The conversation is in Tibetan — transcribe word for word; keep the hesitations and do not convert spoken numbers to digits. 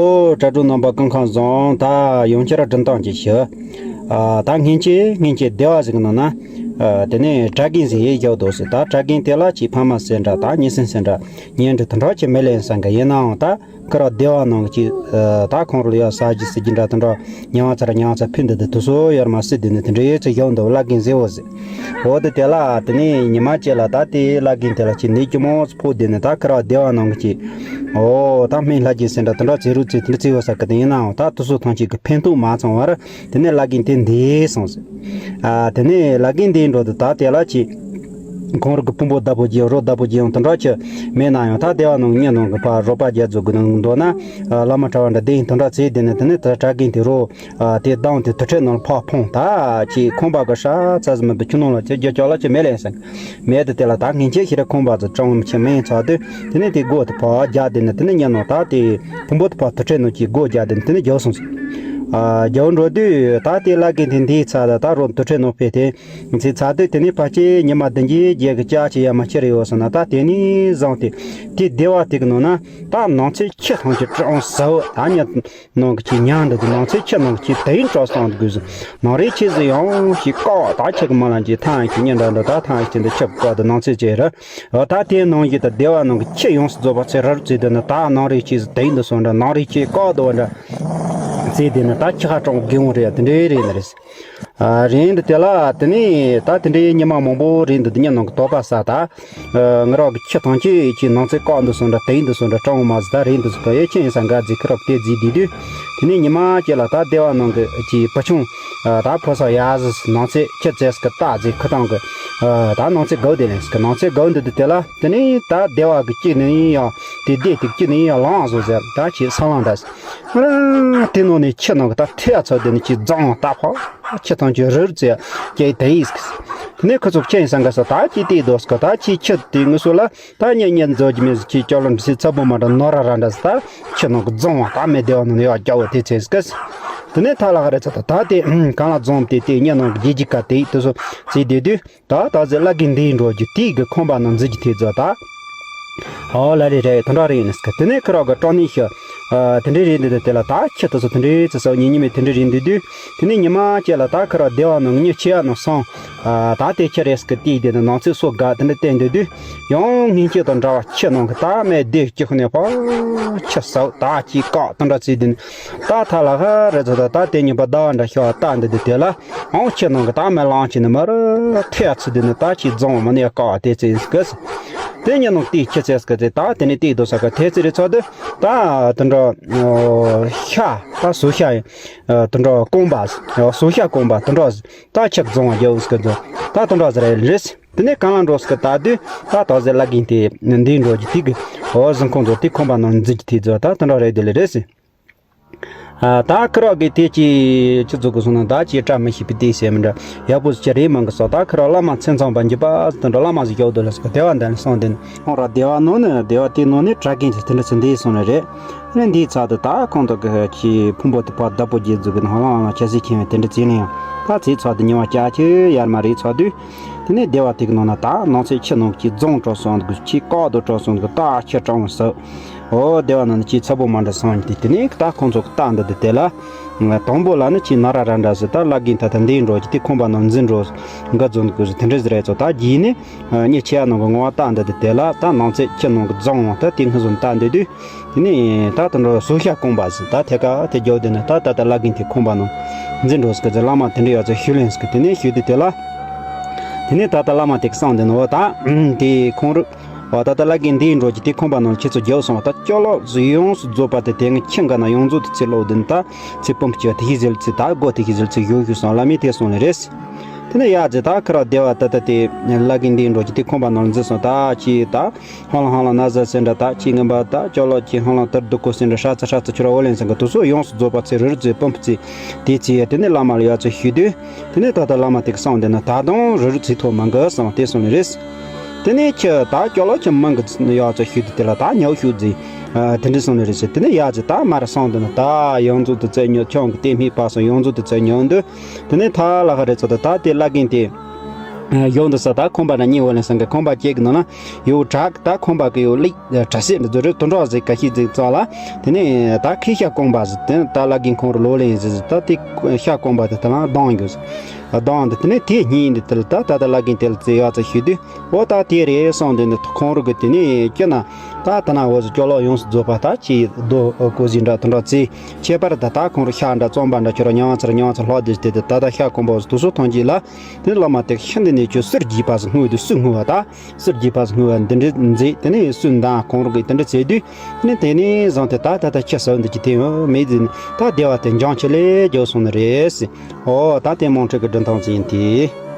ཨོ། དྲ་གྲོགས་རྣམ་པ་སྐུ་ཁམས་བཟང་། ད་ཡང་བསྐྱར་སྒྲུང་གཏམ་ཅིག་ཞུ། ཨ། ད་སྔན་ཆད་སྔན་ཆད་སྡེ་བ་ཟིག་གི་ནང་ན། ཨ། དེ་ནས་གྲྭ་རྒན་ཟིག་ཡོད་འདུག་ཟེར། ད་གྲྭ་རྒན་དེ་ལ་ཅིག་ཕ་མ་ཟེར་འདྲ། ད་མྱི་སེམས་ཟེར་འདྲ། གཉེན་འདྲ་དེ་འདྲ་ཅིག་མེད་ལེ་ཡིན་ས་འགའ། ཡིན་ནའང་ད་ཁོ་རང་སྡེ་བ་ནང་གི་ཅིག་ཨ། ད་ཁོང་རང་ལ་ཡ་ཟ་རྒྱུ་ཟ་རྒྱུ་འདྲ་དེ་འདྲ། ཉལ་བ་ཚར་ཉལ་བ་ཚར་ཕུད་འདི་འདི་དེ་ཚོ་ཡར་མར་བསུས་བསྡད་ནས་དེ་འདྲ་ཡོད་ཚད་བཞག་འདུག་བླ་རྒན་ཟེར་བོ་ཟེར། འོ་དེ་དེ་ལ་དེ་ནས་ཉི་མ་གཅིག་ལ་ད་དེ་བླ་རྒན་དེ་ལ་ཅིག་ནད་ཅི་མོ་ཕོག་བསྡད་ནས། ད་ཁོ་རང་སྡེ་བ་ནང་གི་ཅིག་ཨོ། ད་སྨན་ལྷ་རྒྱལ་ཟེར་འདྲ་དེ་འདྲ་བཙལ་རོགས་བཙལ། དེ་འདྲ་བཙལ་བ་ཟེར་གི། དེ་ཡིན་ནའང་ད་དེ་ཚོ་ཐམས་ཅད་ཀྱི་ཕན་ཐོགས་མ་ཚང་བར་དེ་ནས་བླ་རྒན་དེ་འདས་སོང་ཟེར། ཨ། དེ་ནས་བླ་རྒན་འདས་འགྲོ་དུས་ད་དེ་ལ་ཅིག་ཁོང་རང་གི་ཕུང་པོ་བདག་པོ་བགྱིས། རོ་བདག་པོ་བགྱིས་ཡང་དེ་འདྲ་ཅིག་མེད་ན་ཡང་། ད་སྡེ་བ་ནང་གི་མྱི་ནང་གི་ཕར་རོགས་པ་རྒྱག་འཛུགས་གི་ནང་འདུག་ན། ཨ། བླ་མ་གྲྭ་བ་འདྲ་བསྡད་ཡིན་དེ་འདྲ་བཙལ་བསྡད་ནས། དེ་ནས་ད་གྲྭ་རྒན་དེ་རོ། ཨ། དེ་བདམས་ཏེ་དུར་ཁྲོད་ནང་ལ་ཕར་འཕངས། ད་ཅིག་ཁང་པ་གི་ཧྲ་ཙ་ཟིག་མིན་པའི་ཆུ་ནང་ལ་ཅིག་རྒྱུ་ཅོག་ལ་ཅིག་མེད་ལེ་ཡིན་ས་མེད་དེ། དེ་ལ་ད་སྔན་ཆད་ཞེ་དྲག་ཁང་པ་ཚོ་གྲང་མོ་ཆེ་མེད་ཚར་དུས། དེ་ནས་དེ་སྒོ་དེ་ཕར་རྒྱག་བསྡད་ནས། དེ་ནས་མྱི་ནང་ད་དེ་ཕུང་པོ་དེ་ཕར་དུར་ཁྲོད་ནང་ཅིག་སྒོ་རྒྱག་བསྡད་ནས་དེ་ནས་རྒྱུགས་སོང་ཟེར། ཨ། རྒྱུགས་འགྲོ་དུས་ད་དེ་བླ་རྒན་དེ་འདས་ཚར། ད་ད་རོ་དུར་ཁྲོད་ནང་ཕེབས་ཏེ་ཚེ་ཚར་དུས། དེ་ནས་ཕལ་ཆེར་ཉི་མ་བདུན་གྱི་རྗེས་ཀྱི་ལྕགས་ཀྱི་ཡར་མར་ཁྱེར་ཡོང་སོང་ན། ད་དེ་ནས་བཟུང་སྟེ་དེ་སྡེ་བ་དེ་གི་ནང་ན་ད་ནང་ཚན་ཁྱི་ཐམས་ཅད་གྲང་ཟ་བོ། ད་མྱི་ནང་གི་ཁྱི་ཉལ་འདུག་དུས་ནང་ཚན་ཁྱི་ནང་གི་ཁྱི་དེ་ཡིན་གྲོགས་སོང་འདུག་གི་ཟེར། ནང་རའི་ཁྱི་ཟིག་ཡང་ཞིག་བཀག་ད་ཁྱི་གི་མ་ལ་ཅིག་ཐང་ཡང་ཁྱི་ཉལ་འདྲ་འདུག་ད་ཐང་ཡང་ཁྱི་འདི་ཁྱི་བཀག་དུས་ནང་ཚན་ཅེ་ར། འོ། ད་དེའི་ནང་བཞིན་ད་སྡེ་བ་ནང་གི་ཁྱི་ཡོངས་སུ་རྫོགས་པ་ཚེ་རབས་བརྩིས་དུས་ན། ད་ནང་རའི་ཁྱི་ཟིག་དེ་ཡིན་འདུག་སོང་འདྲ། ནང་རའི་ཁྱི་བཀག་འདུག་བ་འདྲ་བརྩིས་དུས་ན། ད་ཁྱི་ཧ་ཅང་དགེ་འོང་རེད། དེ་འདྲའི་རེད་ནི་རེད། ཨ། རེད་འདུག་དེ་ལ་དེ་ནས་ད་དེ་འདྲའི་ཉི་མ་མང་པོ་རེད་འདུག་དེ་མྱི་ནང་གི་དོགས་པ་ཟ། ད། ཨ། ང་རང་གི་ཁྱི་ཐམས་ཅད་ཀྱི་ནང་ཚན་བཀག་འདུག་སོང་འདྲ། དེ་ཡིན་འདུག་སོང་འདྲ། གྲང་མོ་མ་ཟིག་ད་རེད་འདུག་ཟེར་གི། ཡ་ཁྱི་ཡིན་ས་འགའ་ཟིག་ཁོ་རང་དེ་བརྩིས་བསྡད་དུས། དེ་ནས་ཉི་མ་གཅིག་ལ་ད་སྡེ་བ་ནང་གི་ཅིག་བུ་ཆུང་། ཨ། ད་ཕོ་གསར་ཡ་ཟིག་ནང་ཚན་ཁྱི་བཙལ་ཟེར་གི་ལྟ་ཟིག་ཁུ་ཐང་གི། ཨ། ད་ནང་ཚན་དགའ་བོ་དེ་ལེན་ཟེར་གི། ནང་ཚན་དགའ་བོ་འདུག་དུས་དེ་ལ་དེ་ནས་ད་སྡེ་བ་གི་གཅིག་ནས་ཡང་དེ་སྡེ་དེ་གཅིག་ནས་ཡང་ལངས་བཟོ་ཟེར། ད་ཅིག་ས་ལངས་འདྲ་ཟེར། ཨ། དེ་ནང་ནས་ཁྱི་ནང་གི་ད་ཐེ་ཡ་ཚོ་དེ་ནས་ཅིག་རྫོང་ལྟ་ཕོ། ཁྱི་ཐམས་ཅད་རུལ་ཙེ་སྐྱེས་དེ་ཡིས། དེ་ནས་ཁོ་ཚོ་ཁྱི་ཡིན་ས་འགའ་ས་ད་ཅིག་བལྟས་འདུག་ཟེར་གི། ད་ཅིག་ཁྱི་དེ་ངུ་སོ་ལ་ད་གཉེན་ཉེ་འཛོལ་གྱི་མི་ཟིག་ཁྱི་སྐྱོ་ལོ་འདྲ་ཟིག་ཚ་པོ་མ་འདྲ་ནོ་ར་ར་འདྲ་ཟིག་ད་ཁྱི་ནང་གི་རྫོང་བ་ད་མེད་སྡེ་བ་ནང་ནས་ཡར་རྒྱག་བོ་དེ་ཚེ་ཟིག་གི། དེ་ནས་ཐ་ལ་ཧ་རེ་ཚ་ད་ད་དེ་གང་ལ་རྫོང་དེ་དེ་གཉེན་ནང་གི་རྗེས་ཀྱི་ཀ་དེ་དེ་ཚོ་ཚེ་དེ་དུས། ད་ད་ཟེར་བླ་རྒན་འདིའི་འགྲོ་རྒྱུ་དེའི་གི་ཁང་པ་ནང་འཛུལ་རྒྱུ་དེ་ཚོ་ད། ཨོ་ལ་རེ་རེད། དེ་འདྲ་རེད་ཡིན་ཟེར་གི། དེ་ནས་ཁོ་རང་གི་དྲང་གནས་ཤི། ཨ། དེ་འདྲའི་རེད་འདུག་དེ་ལ་ད་ཁྱི་དེ་ཚོ་དེ་འདྲའི་ཚེ་སོ་ཉིན་ཉི་མའི་དེ་འདྲའི་རེད་འདུག་དུས། དེ་ནས་ཉི་མ་གཅིག་ལ་ད་ཁོ་རང་སྡེ་བ་ནང་མྱི་ཁྱི་ཡ་ནང་སོང་། ཨ། ད་དེ་ཁྱི་རེད་ཟེར་གི་དེའི་དེ་ནས་ནང་ཚན་སོ་དགའ་དེ་འདྲ་བསྟན་འདུག་དུས། ཡང་སྔན་ཆད་དང་འདྲ་བ་ཁྱི་ནང་གི་ད་མེད་སྡེ་སྐྱི་ཁུ་ནས་ཕ་ཁྱི་ཟ་བོ་ད་ཅིག་བཀག་དེ་འདྲ་བརྩིས་དུས། ད་ཐ་ལ་ཧ་རེ་ཚོ་ད་ད་དེ་ཉིན་པ་ཟླ་བ་འདྲ་ཤོག་ལྟ་འདི་དུས་དེ་ལ། ཨང་ཁྱི་ནང་གི་ད་མེ་ལང་ཁྱི་ནི་མ་རུ་ཐེ་ཡ་ཚུ་དུས་ནི་ད་ཁྱི་རྫོང་མ་ནི་ཡ་ཀ་བ་དེ་ཚེ་ཡིན་སྐད། དེ་ཉིན་ནང་དེའི་ཁྱི་ཚེ་སྐད་དེ་ད་དེ་ནི་དེའི་དོ་ས་ཀ་དེ་ཚེ་རེ་ཚོ་དུ་ད་དུ་འགྲོ་ཤ་ད་སུ་ཤ་ཡིན་དུ་འགྲོ་རྐང་པ་སུ་ཤ་རྐང་པ་དུ་འགྲོ་ད་ཁྱི་རྫོང་བ་རྒྱལ་བོ་སྐད་དུ་ད་དུ་འགྲོ་ཟེར་རེད། དེ་ནས་གང་ལ་འགྲོ་སྐད་ད་དུས་ད་དོ་ཟེར་བླ་རྒན་དེ་འདིའི་འགྲོ་རྒྱུ་དེ་གི་འོ་གཟིམ་ཁང་ཚོ་དེ་ཁང་པ་ནང་འཛུལ་རྒྱུ་དེ་ཚོ་ད་དུ་འགྲོ་རེད་དེ་ལས་རེད་ཟེར། ཨ། ད་ཁི་རོག་གི་དེ་ཅི་ཅི་ཙུག་གི་སོང་ན་ད་ཅི་བཀྲ་མི་ཤིས་པའི་དེ་ཟེར་མི་འདྲ་ཡག་པོ་ཟིག་ཅི་རེད་མང་གི་སོ། ད་ཁི་རོག་བླ་མ་མཚན་ཚང་པ་འཇིབ་པ་ཟིག་དང་འདྲ་བླ་མ་ཟིག་ཡོག་དུ་ལ་ཟིག་སྡེ་བ་འདི་ནས་སོང་དེ་ནས་ཁོང་ར་སྡེ་བ་ནང་ནས་སྡེ་བ་དེ་ནང་ནས་གྲྭ་རྒན་ཅིག་དེ་འདྲ་ཟིག་འདི་སོང་ནི་རེད། ཨ་ནི་འདིའི་ཚ་དུ་ད་ཁོང་དུ་གི་ཅི་ཕུང་པོ་དེ་ཕར་བདག་པོ་རྒྱལ་ཟིག་གི་ནང་ལང་ལང་ཆ་སི་ཁྱེར་བའི་དེ་འདྲ་ཟིག་ནས་ཡང་ད་ཚེ་ཚ་དུ་ཉི་བ་བརྒྱད་ཅུ་ཡར་མར་རེད་ཚ་དུས། དེ་ནས་སྡེ་བ་དེ་གི་ནང་ན་ད་ནང་ཚན་ཁྱི་ནང་གི་རྫོང་གྲོགས་སོང་གི་ཁྱི་ཀག་དུ་གྲོགས་སོང་གི་ད་ཁྱི་གྲང་བ་ཟ། ཨོ་སྡེ་བ་ནང་ནས་ཁྱི་ཚ་པོ་མ་འདྲ་སོང་གི་དེ་ནས་ད་ཁོང་ཚོ་གི་རྟ་འདི་དེ་དེ་ལ། དང་པོ་ལ་ནི་ཁྱི་ན་ར་ར་འདྲ་ཟེར། ད་བླ་རྒན་ད་ད་འདིའི་འགྲོ་གི་དེ་ཁང་པ་ནང་འཛིན་འགྲོ་འགའ་རྫོང་གི་དེ་འདྲ་ཟེར་རེད་ཚོ། ད་རྗེས་ནས་ཉེ་ཆེ་ཡ་ནང་གི་ངོ་བ་རྟ་འདི་དེ་དེ་ལ་ད་ནང་ཚན་ཁྱི་ནང་གི་རྫོང་ད་དེ་ངྷི་བཟོ་རྟ་འདི་དུས། དེ་ནས་ད་དུ་འགྲོ་སུ་ཤ་རྐང་པ་ཟེར། ད་ཐད་ཀ་དེ་རྒྱོབ་དེ་ནས་ད་ད་ལྟ་བླ་རྒན་དེ་ཁང་པ་ནང་འཛིན་འགྲོ་ཟེར་གི་ཟེར། བླ་མ་དེ་འདྲ་ཡོད་ཚེ་ཞུ་ལེན་ཟེར་གི། དེ་ནས་ཞུ་དུས་དེ་ལ། དེ་ནས་ད་ལྟ་བླ་མ་དེ་གི་གསུངས་དེ་ནོ་ད་དེ་ཁོང་རུ་བ་ད་ལྟ་བླ་རྒན་འདིའི་འགྲོ་གི་དེ་ཁང་པ་ནང་ཁྱེད་ཚོ་རྒྱོབ་སོང་བ། ད་ཅོ་ལོ་ཟེར་ཡོངས་སུ་རྫོགས་པ་དེ་དེ་ངས་ཁྱི་འགའ་ན་ཡོངས་རྫོགས་དེ་ཚེ་ལོག་དེ་ནས་ད་ཚེ་བུམ་པ་ཅོ་དེ་ཞིག་ཟེར་ཚེ་ད་སྒོ་དེ་ཞིག་ཟེར་ཚེ་ཞུ་ཞུ་སོང་བླ་མས་དེ་གསུངས་ལེ་རེད། དེ་ནས་ཡ་ཟེར་ད་ཁ་ར་སྡེ་བ་ད་ད་དེ་བླ་རྒན་འདིའི་འགྲོ་གི་དེ་ཁང་པ་ནང་འཛིན་སོང་ད་ཅི་ད། ཧང་ལ་ཧང་ལ་ན་ཟ་ཟེར་འདྲ་ད་ཅི་ངན་པ་ད་ཅོ་ལོ་ཅི་ཧང་ལ་དར་སྡུག་གོ་ཟེར་འདྲ་ཧྲ་ཚ་ཧྲ་ཚ་ཁྱོད་ར་འོ་ལེན་ཟེར་གི་དུ་སོ་ཡོངས་སུ་རྫོགས་པ་ཚེ་རུ་རུ་ཚེ་བུམ་པ་ཚེ་དེ་ཚེ་ཡ་དེ་ནས་བླ་མ་ལ་ཡ་ཚེ་ཞུ་དུས། དེ་ནས་ད་ལྟ་བླ་མ་དེ་གི་གསུངས་དེ་ན་ད་དུང་རུ་རུ་ཚེ་ཐོག་མ་འགི་གསུངས་དེ་སོང་ནི་རེད། དེ་ནས་ཁྱི་ད་ཅོ་ལོ་ཁྱི་མང་གི་ཡ་ཚེ་ཞུ་དུས་དེ་ལ་ད་ཉག་ཞུ་ཟེར། དེ་འདྲ་སོང་ནི་རེད་ཟེར། དེ་ནས་ཡ་ཚེ་ད་མ་ར་གསུངས་དེ་ན་ད་ཡོངས་རྫོགས་དེ་ཚེ་ཉོ་ཁྱོད་གི་དེ་མི་པ་སོང་ཡོངས་རྫོགས་དེ་ཚེ་ཉོ་འདུག་དེ་ནས་ཐ་ལ་ཧ་རེ་ཚོ་ད་ད་དེ་བླ་རྒན་དེ། ཡོད་འདུག་ས། ད་ཁང་པ་འདྲ་གཉིས་ཡོད་ལེ་ཟེར་གི། ཁང་པ་གཅིག་གི་ནང་ན་ཡོད་བྲག་གི། ད་ཁང་པ་གི་ཡོད་ལིག་གྲྭ་སེ་འདྲ་ཚོ་རེད། དུད་འགྲོ་ཟིག་ག་ཤི་ཟིག་ཙང་ལ། དེ་ནས་ད་ཁོས་ཤ་སྐམ་པ་ཟིག། དེ་ནས་ད་བླ་རྒན་ཁོང་རུ་ལོ་ལེན་ཟིག་ཟིག། ད་དེ་ཤ་སྐམ་པ་དེ་དེ་ལ་ལྡང་འགྱོ་ཟིག། ལྡང་དེ་དེ་ནས་དེ་གཉིས་འདི་དེ་ལ་ད་ད་ད་བླ་རྒན་དེ་ལ་ཙེ་ཡག་ཙེ་ཤི་དུས། འོ་ད་དེ་རེད་སོང་། དེ་ནས་ཁོང་རུ་གི་དེ་ནས་སྐྱེ་ན། ད་ད་ན་འོ་ཟིག་སྐྱོ་ལོག་ཡོངས་སུ་རྫོགས་པ། ད་ཅི་རྡོ་ཀོ་ཟིག་འདྲ་དུད་འགྲོ་ཙེ། ཁྱད་པར་ད་ད་ཁོང་རུ་ཤ་འདྲ་རྩམ་པ་འདྲ་ཁྱོད་ར་ཉང་ཚར་ཉང་ཚར་ལྷག་དེ་དེ་དེ་ད་ད་ཤ་སྐམ་པ་ཟིག་དུས་སུ་ཐོན་གྱི་ལ། དེ་བླ་མ་དེ་ཤིན་ཏུ་ནས་ཁྱོད་སུ་རྒྱས་པ་ཟིག་བསྔོས་དུས། སུ་བསྔོས་པ། ད་སུ་རྒྱས་པ་ཟིག་བསྔོས་པ་འདི་འདྲ་མཛད། དེ་ནས་སུ་མདང་ཁོང་རུ་གི་དེ་འདྲ་མཛད་དུས། དེ་ནས་དེ་ནས་བཟུང་སྟེ་ད་ད་ད་ཁྱེད་ཟེར་འདི་ཅི་དེ་ཡོད་མེད་ཟིག། ད་བདེ་བ་དེ་འབྱུང་ཆེ་ལེ་རྒྱོབ་སོང་ནི་རེད་ཟེར། ཨོ་ད་དེ་དམངས་ཁྲོད་ཀྱི་སྒྲུང་ཐུང་ཟིག་ཡིན་ཏེ།